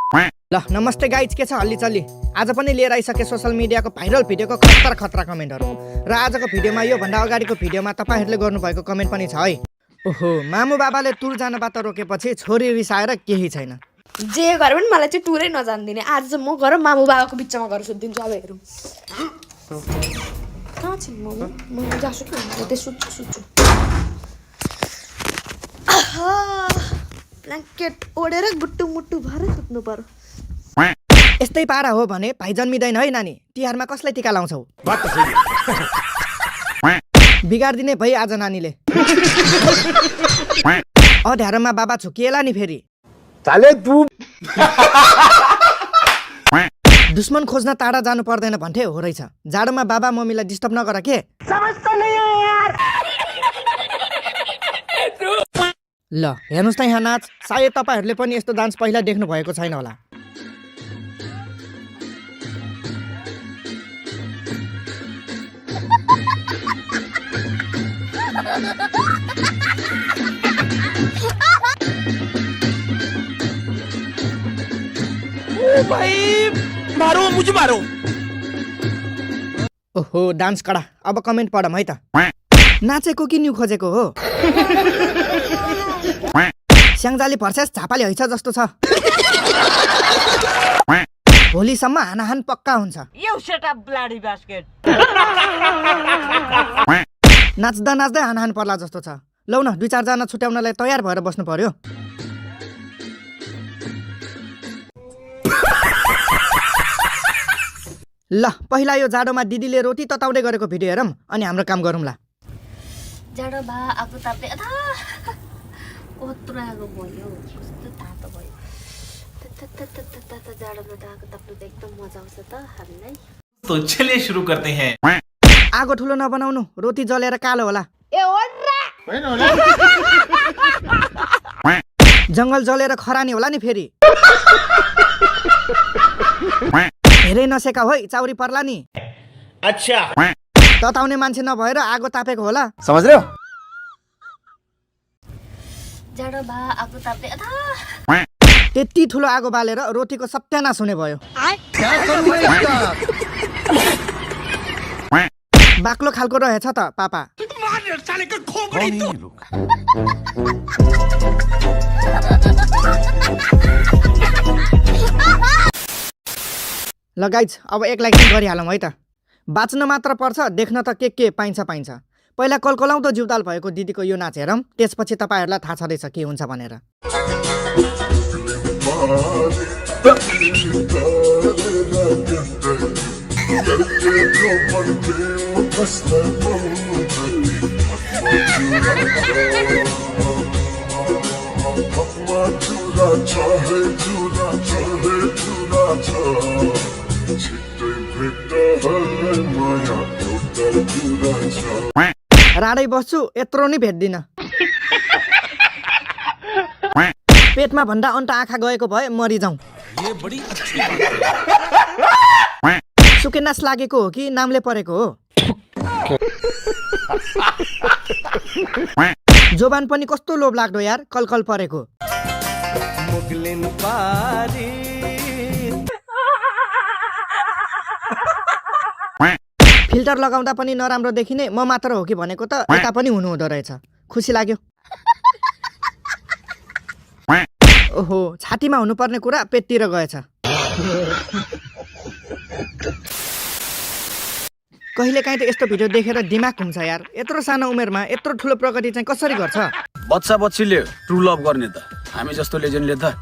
ल नमस्ते गाइज, के छ हल्ली चल्ली? आज पनि लिएर आइसके सोशल मिडियाको भाइरल भिडियोको खतरा कमेन्टहरू। र आजको भिडियोमा यो भन्दा अगाडिको भिडियोमा तपाईहरुले गर्नुभएको कमेन्ट पनि छ है। ओहो, मामु बाबाले टुर जानबाट रोकेपछि छोरी रिसाएर केही छैन। जे गरे पनि मलाई चाहिँ टुरै नजान्दिने। आज चाहिँ म गएर मामु बाबाको बिचमा गएर सुत्दिन्छु। अब हेरौँ कहाँ छ म जान्छु कि म सुत्छु। ब्ल्याङ्केट ओढेर गुट्टु मुट्टु भएर सुत्नु पर्यो। यस्तै पारा हो भने भाइ जन्मिँदैन है नानी। तिहारमा कसलाई टिका लाउँछौ? बिगार्दिने भई आज नानीले। अध्यारोमा बाबा छुकिएला नि फेरि। दुश्मन खोज्न टाढा जानु पर्दैन भन्थे हो रहेछ। जाडोमा बाबा मम्मीलाई डिस्टर्ब नगर के। ल हेर्नुस् त यहाँ नाच। सायद तपाईहरुले पनि यस्तो डान्स पहिला देख्नु भएको छैन होला। ओ भाई मारो, मुझे मारो। ओहो, डान्स कडा। अब कमेन्ट पढम है त। नाचेको कि न्यू खोजेको हो? स्याङ्जाली भर्सेस झापाले हैछ जस्तो छ। भोलिसम्म हानाहान पक्का हुन्छ। नाच्दा नाच्दै हानाहान पर्ला जस्तो छ। लौ न, 2-4 जना छुट्याउनलाई तयार भएर बस्नु पर्यो। ल पहिला यो जाडोमा दिदीले रोटी तताउँदै गरेको भिडियो हेरौँ अनि हाम्रो काम गरौँला। जाडो भा आगो ताप्दै अथा कत्रो आगो भयो, कस्तो तातो भयो। जाडोमा त आगो ताप्नु त एकदम मजा आउँछ त हामीलाई। तो चलिए शुरू करते हैं। आगो ठुलो नबनाउनु, रोटी जलेर कालो होला। ए ओर्रा जङ्गल जलेर खरानी होला नि फेरि। धेरै नसेका होइ चाउरी पर्ला नि। अच्छा, तताउने मान्छे नभएर आगो तापेको होला। समझ रहे हो? जाडो भा आगो ताप्दै अथा त्यति ठुलो आगो बालेर रोटीको सत्यानाश हुने भयो। बाक्लो खालको रहेछ त पापा। ल गाइज, अब एक लाइक गरिहालौँ है त। बाँच्न मात्र पर्छ, देख्न त के पाइन्छ। पहिला कलकलाउँदो जिउताल भएको दिदीको यो नाच हेरौँ, त्यसपछि तपाईहरुलाई थाहा छँदैछ के हुन्छ भनेर। राडै बस्छु, यत्रो नि भेट्दिन। पेटमा भन्दा अन्त आँखा गएको भए मरिजाउँ। सुकेनास लागेको हो कि नामले परेको हो? जोबान पनि कस्तो लोभ लाग्दो यार, कलकल परेको। फिल्टर लगाउँदा पनि नराम्रो देखिने म मात्र हो कि भनेको त यता पनि हुनु हुँदो रहेछ। खुसी लाग्यो। ओहो, छातीमा हुनुपर्ने कुरा पेटतिर गएछ। कहिले काहीँ त यस्तो भिडियो देखेर दिमाग घुम्छ यार। यत्रो सानो उमेरमा यत्रो ठुलो प्रगति चाहिँ कसरी गर्छ? बच्चा बच्चीले ट्रु लभ गर्ने त हामी जस्तो लेजेन्डले त